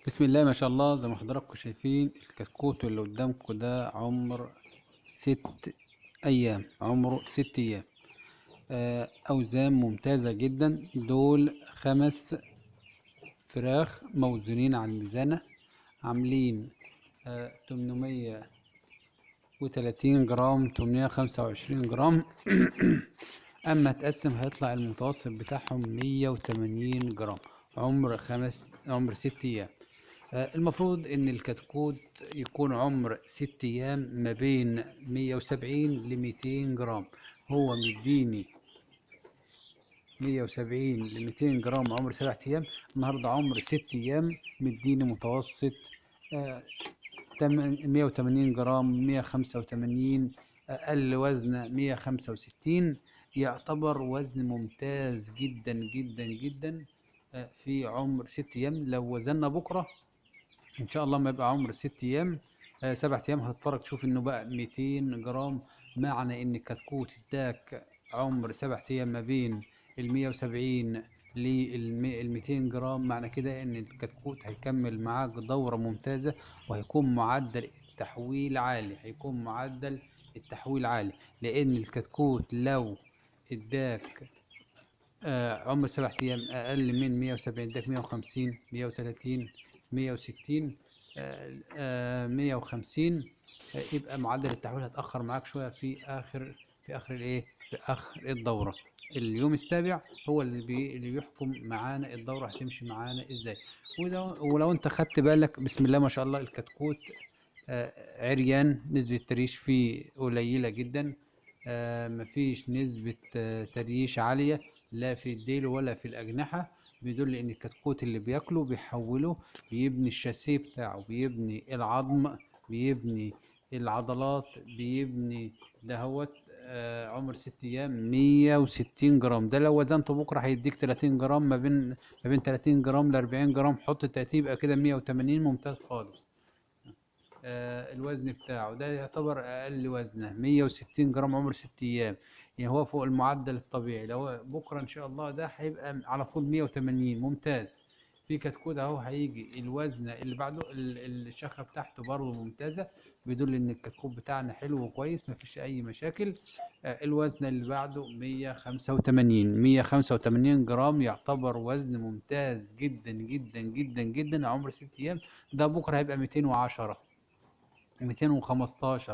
بسم الله ما شاء الله. زي ما حضراتكم شايفين الكتكوت اللي قدامكم ده عمر 6 ايام، عمره 6 ايام. اوزان ممتازة جدا. دول 5 فراخ موزونين على الميزانة، عاملين 830 جرام، 825 جرام. اما تقسم هيطلع المتوسط بتاعهم 180 جرام، عمر 6 ايام. المفروض ان الكتكوت يكون عمر 6 ايام ما بين 170 ل 200 جرام. هو مديني 170 ل 200 جرام عمر 7 ايام. النهارده عمر 6 ايام مديني متوسط 180 جرام، 185، اقل وزن 165. يعتبر وزن ممتاز جدا جدا جدا في عمر 6 ايام. لو وزننا بكره ان شاء الله ما يبقى عمر 6 ايام، 7 ايام، هتتفرج تشوف انه بقى 200 جرام. معنى ان الكتكوت اداك عمر 7 ايام ما بين ال 170 لل 200 جرام، معنى كده ان الكتكوت هيكمل معاك دورة ممتازة، وهيكون معدل التحويل عالي. هيكون معدل التحويل عالي لان الكتكوت لو اداك عمر 7 ايام اقل من 170، اداك 150، 130، 160، 150، يبقى معدل التحويل هتأخر معاك شوية في اخر الايه، في اخر الدورة. اليوم السابع هو اللي بيحكم معانا الدورة هتمشي معانا ازاي. ولو انت خدت بالك بسم الله ما شاء الله الكتكوت عريان، نسبة تريش فيه قليلة جدا، مفيش نسبة تريش عالية لا في الديل ولا في الأجنحة. بيدل ان الكتكوت اللي بياكله بيحوله، بيبني الشاسيه بتاعه، بيبني العظم، بيبني العضلات، بيبني دهوت. عمر 6 ايام 160 جرام. ده لو وزنته بكره هيديك 30 جرام، ما بين 30 جرام ل 40 جرام. حط 30 يبقى كده 180، ممتاز خالص. الوزن بتاعه ده يعتبر اقل وزنه 160 جرام عمر 6 ايام، يعني هو فوق المعدل الطبيعي. لو بكره ان شاء الله ده هيبقى على طول 180، ممتاز. في كتكوت اهو هيجي الوزن اللي بعده الشخه بتاعته برضه ممتازة، بيدل ان الكتكوت بتاعنا حلو وكويس مفيش اي مشاكل. الوزن اللي بعده 185، 185 جرام، يعتبر وزن ممتاز جدا جدا جدا جدا عمر 6 ايام. ده بكره هيبقى 210، 215،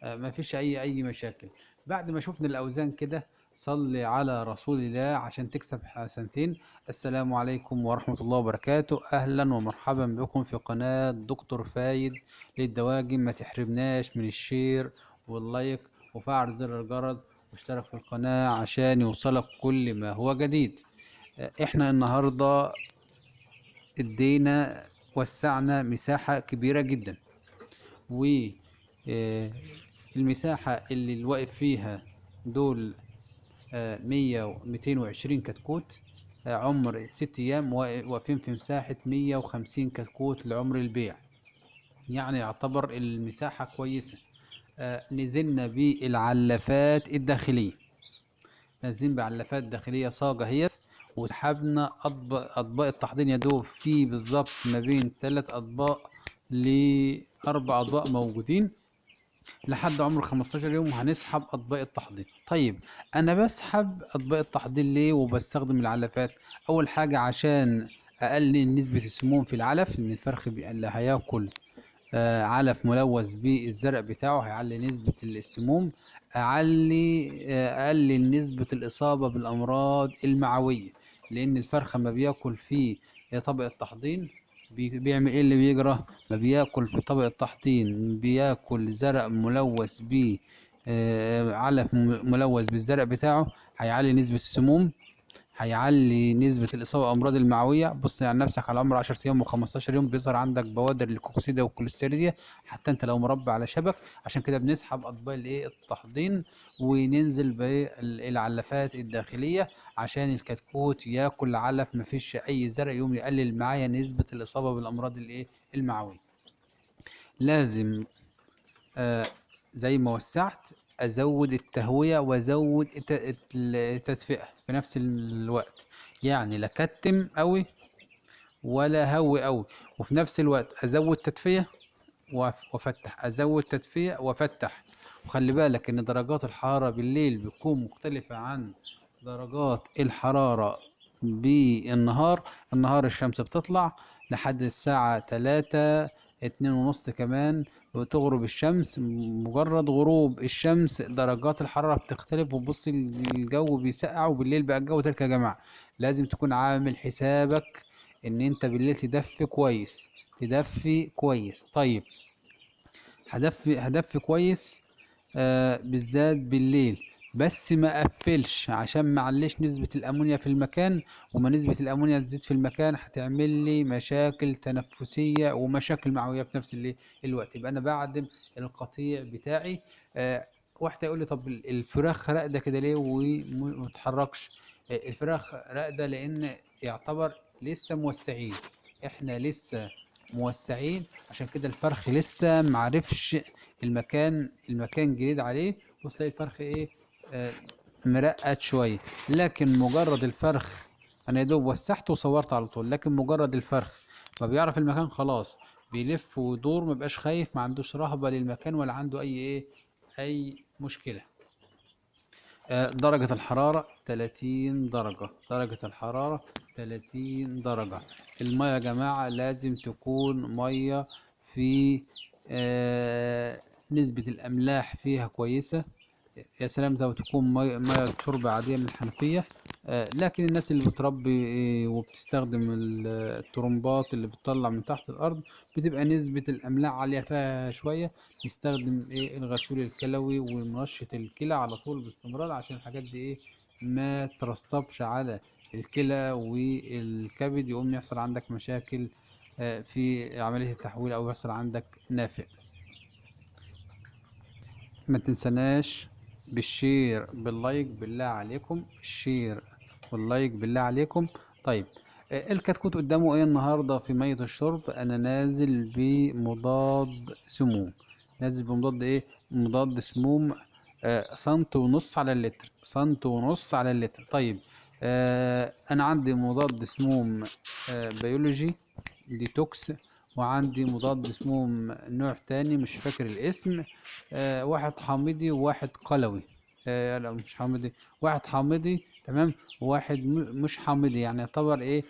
مفيش اي مشاكل. بعد ما شفنا الاوزان كده صلي على رسول الله عشان تكسب حسنتين. السلام عليكم ورحمة الله وبركاته. اهلا ومرحبا بكم في قناة دكتور فايد للدواجن. ما تحرمناش من ال share وال like وفعل زر الجرس واشترك في القناة عشان يوصلك كل ما هو جديد. احنا النهاردة ادينا وسعنا مساحة كبيرة جدا، والمساحة اللي الواقف فيها دول 220 كتكوت عمر 6 ايام، واقفين في مساحة 150 كتكوت لعمر البيع، يعني يعتبر المساحة كويسة. نزلنا بالعلافات الداخلية، نازلين بعلافات داخلية صاجة هي، وسحبنا اطباق التحضير يا دوب في بالظبط ما بين 3 اطباق ل4 اطباق موجودين لحد عمر 15 يوم. هنسحب اطباق التحضير. طيب انا بسحب اطباق التحضير ليه وبستخدم العلافات؟ اول حاجة عشان اقلل نسبه السموم في العلف، ان الفرخ اللي هياكل علف ملوث بالزرع بتاعه هيعلي نسبه السموم، اقلل نسبه الاصابة بالامراض المعويه، لان الفرخ ما بياكل في طبق التحضير بيعمل ايه اللي بيجرى؟ ما بياكل في طبق التحضير بياكل زرع ملوث ب علف ملوث بالزرع بتاعه، هيعلي نسبة السموم، هيعلي نسبة الإصابة بالأمراض المعوية. بص على نفسك على عمر 10 أيام و15 يوم بيظهر عندك بوادر الكوكسيدا والكوليستريديا، حتى أنت لو مربي على شبك. عشان كده بنسحب أطباق الإيه التحضين وننزل بالعلافات الداخلية عشان الكتكوت ياكل علف مفيش أي زرع، يوم يقلل معايا نسبة الإصابة بالأمراض الإيه المعوية. لازم زي ما وسعت ازود التهوية وازود التدفئة في نفس الوقت، يعني لا كتم قوي ولا هوي قوي، وفي نفس الوقت ازود تدفئه وافتح، ازود تدفئه وافتح. وخلي بالك ان درجات الحرارة بالليل بتكون مختلفة عن درجات الحرارة بالنهار. النهار الشمس بتطلع لحد الساعة 3، 2:30 كمان وتغرب الشمس. مجرد غروب الشمس درجات الحرارة بتختلف، وبص الجو بيسقع، وبالليل بقى الجو تلك يا جماعة. لازم تكون عامل حسابك ان انت بالليل تدفي كويس، تدفي كويس. طيب هدفي كويس بالذات بالليل، بس ما اقفلش عشان ما اعليش نسبة الامونيا في المكان، وما نسبة الامونيا تزيد في المكان هتعمل لي مشاكل تنفسية ومشاكل معوية في نفس الوقت. يبقى انا بعدم القطيع بتاعي. واحد يقول لي طب الفراخ راقدة كده ليه وما تتحركش؟ الفراخ راقدة لان يعتبر لسه موسعين، احنا لسه موسعين، عشان كده الفرخ لسه معرفش المكان، المكان جديد عليه، بص تلاقي الفرخ ايه مرقد شوية. لكن مجرد الفرخ انا يا دوب وسعته وصورت على طول، لكن مجرد الفرخ ما بيعرف المكان خلاص بيلف ويدور، ما بقاش خايف، ما عندوش رهبة للمكان ولا عنده اي ايه اي مشكلة. درجة الحرارة 30 درجة، درجة الحرارة 30 درجة. المية يا جماعة لازم تكون مية في نسبة الأملاح فيها كويسة، يا سلام لو تكون مية شرب عادية من الحنفية. لكن الناس اللي بتربي وبتستخدم الترمبات اللي بتطلع من تحت الأرض بتبقى نسبة الأملاح عالية فيها شوية، نستخدم ايه الغسول الكلوي ومنشط الكلى على طول باستمرار عشان الحاجات دي ايه ما ترسبش على الكلى والكبد، يقوم يحصل عندك مشاكل في عملية التحويل أو يحصل عندك نافق. ما تنسناش بال share بال like بالله عليكم، ال share وال like بالله عليكم. طيب الكتكوت قدامه ايه النهارده في مية الشرب؟ انا نازل بمضاد سموم، نازل بمضاد ايه؟ مضاد سموم 1.5 سم على اللتر، 1.5 سم على اللتر. طيب انا عندي مضاد سموم بيولوجي ديتوكس، وعندي مضاد سموم نوع تاني مش فاكر الاسم، واحد حامضي وواحد قلوي، لا مش حامضي، واحد حامضي تمام، وواحد مش حامضي، يعني يعتبر ايه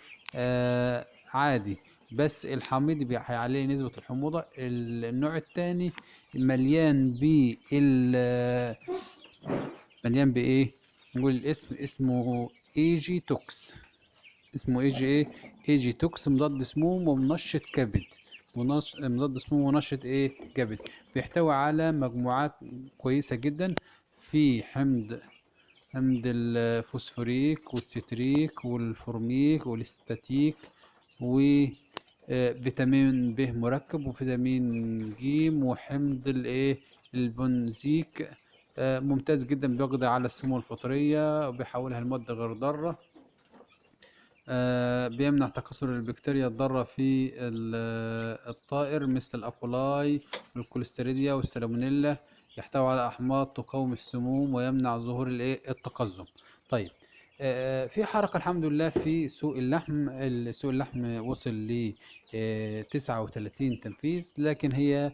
عادي، بس الحامضي هيعلي نسبة الحموضة. النوع التاني مليان بال، مليان بايه؟ نقول الاسم، اسمه ايجي توكس، اسمه ايجي ايه؟ ايجي توكس، مضاد سموم ومنشط كبد، مضاد سموم ومنشط ايه؟ كبد. بيحتوي على مجموعات كويسة جدا في حمض الفوسفوريك والستريك والفورميك والاستاتيك وفيتامين ب مركب وفيتامين ج وحمض الايه البنزيك. ممتاز جدا، بيقضي على السموم الفطرية وبيحولها لمادة غير ضارة، بيمنع تكاثر البكتيريا الضارة في الطائر مثل الأكولاي والكوليستريديا والسالمونيلا، يحتوي على أحماض تقاوم السموم ويمنع ظهور الايه التقزم. طيب في حركة الحمد لله في سوق اللحم، سوق اللحم وصل ل 39 تنفيذ، لكن هي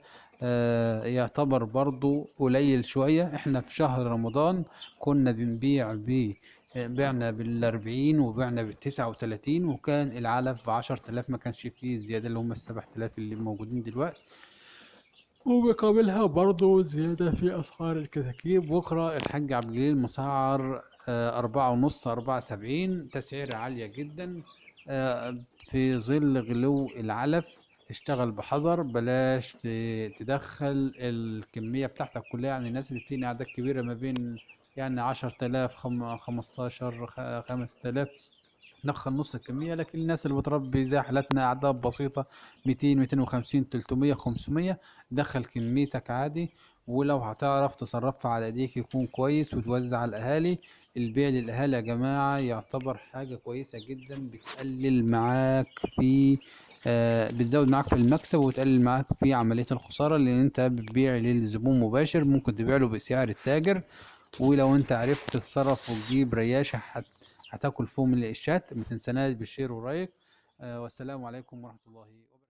يعتبر برضو قليل شوية. احنا في شهر رمضان كنا بنبيع بعنا بال40 وبعنا بال39، وكان العلف ب10,000، ما كانش فيه زيادة اللي هم ال7,000 اللي موجودين دلوقتي، وبيقابلها برضو زيادة في أسعار الكتاكيت. بكرة الحاج عبد الجليل مسعر 4.5، 4.70، تسعيرة عالية جدا في ظل غلو العلف. اشتغل بحذر، بلاش تدخل الكمية بتاعتك كلها، يعني الناس اللي بتنقي أعداد كبيرة ما بين يعني 10,000، 15، 5,000، ندخل نص الكمية. لكن الناس اللي بتربي زي حالتنا أعداد بسيطة 200، 250، 300، 500، دخل كميتك عادي، ولو هتعرف تصرفها على ايديك يكون كويس وتوزع على الأهالي. البيع للأهالي يا جماعة يعتبر حاجة كويسة جدا، بتقلل معاك في بتزود معاك في المكسب وتقلل معاك في عملية الخسارة، لأن أنت بتبيع للزبون مباشر، ممكن تبيع له بسعر التاجر، ولو أنت عرفت تتصرف وتجيب رياشة هتاكل فوم القشات. ما تنساناش بال share وال like. والسلام عليكم ورحمة الله وبركاته.